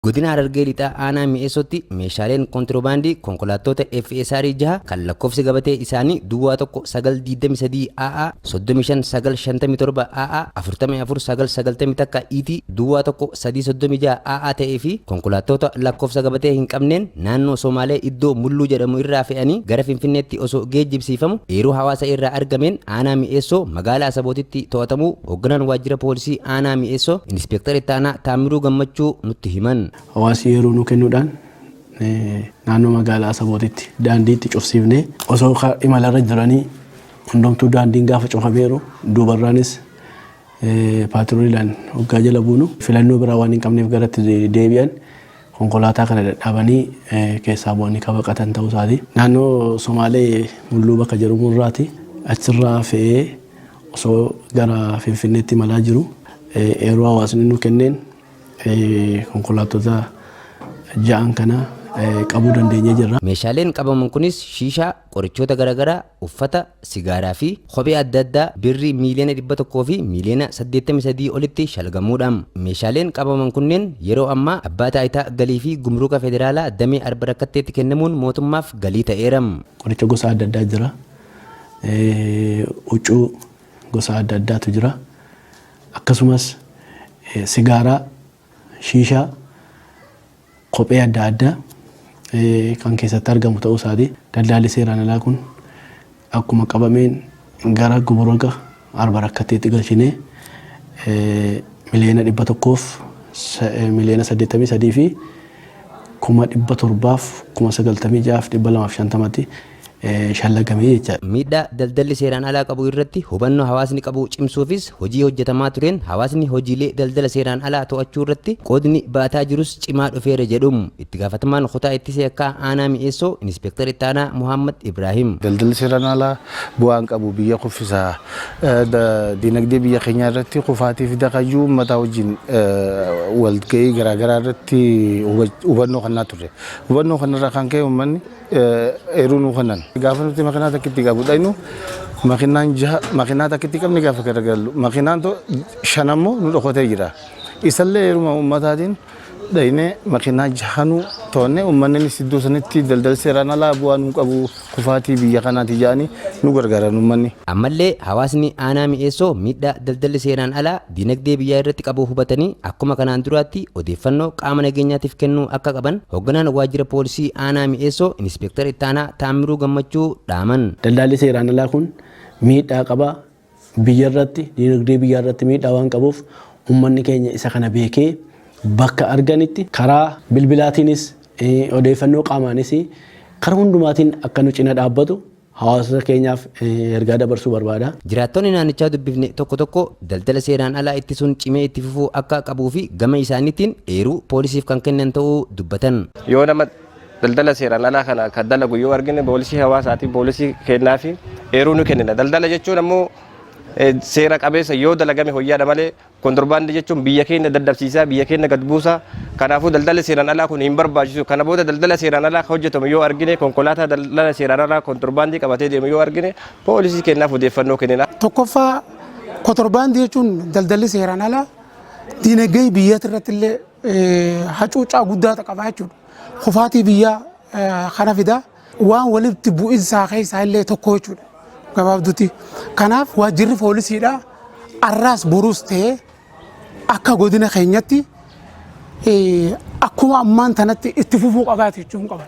Godina Harargee Lixaa Aanaa Mi'eessootti meeshaaleen kontirobaandii konkolaattota FSR 6 kan lakkoofsi gabatee isaanii duwwaa 1 9 23 AA 35 9 57 AA 44 9 91 ET duwwaa 1 3 36 AA ta'ee fi konkolaattoota lakkoofsa gabatee hin qabneen naannoo Somaalee iddoo Mulluu jedhamu irraa fe'anii gara Finfinneetti osoo geejjibsiifamu eeruu hawaasa irraa argameen Aanaa Mi'eessoo magaalaa Asabootitti to'atamuu Hoogganaan Waajjira Poolisii Aanaa Mi'eessoo Inispeektar Ittaanaa Taammiruu Gammachuu nutti himan. Hawaasi yeroo nu kennuudhaan naannoo magaalaa Asabootitti daandiitti cufsiifnee osoo imalarra jiranii hundumtuu daandiin gaafa cufameeru duubarraanis paatrooliidhaan hoggaa jala buunu filannoo biraa waan hin qabneef garatti deebi'an konkolaataa kana dhadhaabanii keessaa bu'anii ka baqatan ta'uu isaati. Naannoo Somaalee Mulluu bakka jedhamu irraati achirraa fe'ee osoo gara Finfinneetti imalaa jiru eeruu hawaasni nu kenneen konkolaattota ja'an kana qabuu dandeenyee jirra. Meeshaaleen qabaman kunis shiishaa, qorichoota garaagaraa, uffata, sigaaraa fi kophee adda addaa birrii miiliyoona 100 fi miiliyoona 83 olitti shalagamuudha. Meeshaaleen qabaman kunneen yeroo ammaa Abbaa Taayitaa Galii fi Gumruuka Federaalaa damee Arbarakkatteetti kennamuun mootummaaf galii ta'eera. Qoricha gosa adda addaa jira. Huccuu gosa adda addaatu jira. Akkasumas sigaaraa, shiishaa, kophee adda addaa kan keessatti argamu ta'uu isaati. Daldaalli seeraan alaa kun akkuma qabameen gara gumuruka Arba Rakkatteetti galchinee miliyoona 100f miliyoona 83 fi 796,250 tti shallagame jechaadha. Miidhaa daldalli seeraan alaa qabu irratti hubannoo hawaasni qabu cimsuufis hojii hojjetamaa tureen hawaasni hojiilee daldala seeraan alaa to'achuu irratti qoodni ba'ataa jirus cimaa dhufeera jedhu Itti Gaafatamaan Kutaa Ittisa Yakkaa Aanaa Mi'eessoo Inispeektar Ittaanaa Mohaammad Ibraahim. Daldalli seeraan alaa bu'aa hin qabu, biyya kuffisa, dinagdee biyya keenyaa irratti kufaatii fida kan jiru uummataa wajjin walga'ii garaagaraa irratti hubannoo kennaa turre. Hubannoo kanarraa kan ka'e uummanni eeruu nuu kennan. Gaafa nuti makiinaa takkitti qabu dhaynu makiinaan jaha makiinaa takkitti qabne gaafa garagallu makiinaan shan ammoo nu dhokatee jira. Isallee eeruma uummataatiin dhaynee makiinaa jahanuu to'annee uummanninis iddoo sanitti daldala seeraan alaa bu'aa nuu qabu kufaatii biyya kanaati jedhanii nu gargaaran uummanni. Ammallee hawaasni aanaa Mi'eessoo miidhaa daldalli seeraan alaa diinagdee biyyaa irratti qabu hubatanii akkuma kanaan duraatti odeeffannoo qaama nageenyaatiif kennuu akka qaban hoogganaan waajjira poolisii aanaa Mi'eessoo Inispeektar Ittaanaa Taammiruu Gammachuu dhaaman. Daldaalli seeraan alaa kun miidhaa qaba. Biyya irratti, diinagdee biyyaa irratti miidhaa waan qabuuf ummanni keenya isa kana beekee bakka arganitti karaa bilbilaatiinis odeeffannoo qaamaanis karaa hundumaatiin akka nu cina dhaabbatu hawaasa keenyaaf ergaa dabarsuu barbaada. Jiraattonni naannichaa dubbifne tokko tokko daldala seeraan alaa ittisuun cimee itti fufuu akka qabuu fi gama isaaniitiin eeruu poolisiif kan kennan ta'uu dubbatan. Yoo nama daldala seeraan alaa kana kan dalagu yoo argine poolisii hawaasaatiin poolisii kennaa fi eeruu ni kennina. Daldala jechuun ammoo seera qabeessa yoo dalagame hoyyaadha malee kontorbaandii jechuun biyya keenya dadhabsiisaa biyya keenya gad buusaa. Kanaafuu daldalli seeraan alaa kun hin barbaachisu. Kana booda daldala seeraan alaa hojjetamu yoo argine konkolaataa daldala seeraan alaa kontorbaandii qabatee deemu yoo argine poolisii kennaaf odeeffannoo kennina. Tokkoffaa kontorbaandii jechuun daldalli seeraan alaa diinagdee biyyaa irratti illee hacuuccaa guddaa qaba jechuudha. Kufaatii biyyaa kana fida. Waan walitti bu'insaa keessaa illee tokko jechuudha gabaabduutti. Kanaaf waajjirri poolisiidha arraas boruus ta'ee akka godina keenyatti akkuma ammaan tanatti itti fufuu qabaati jechuun qaban.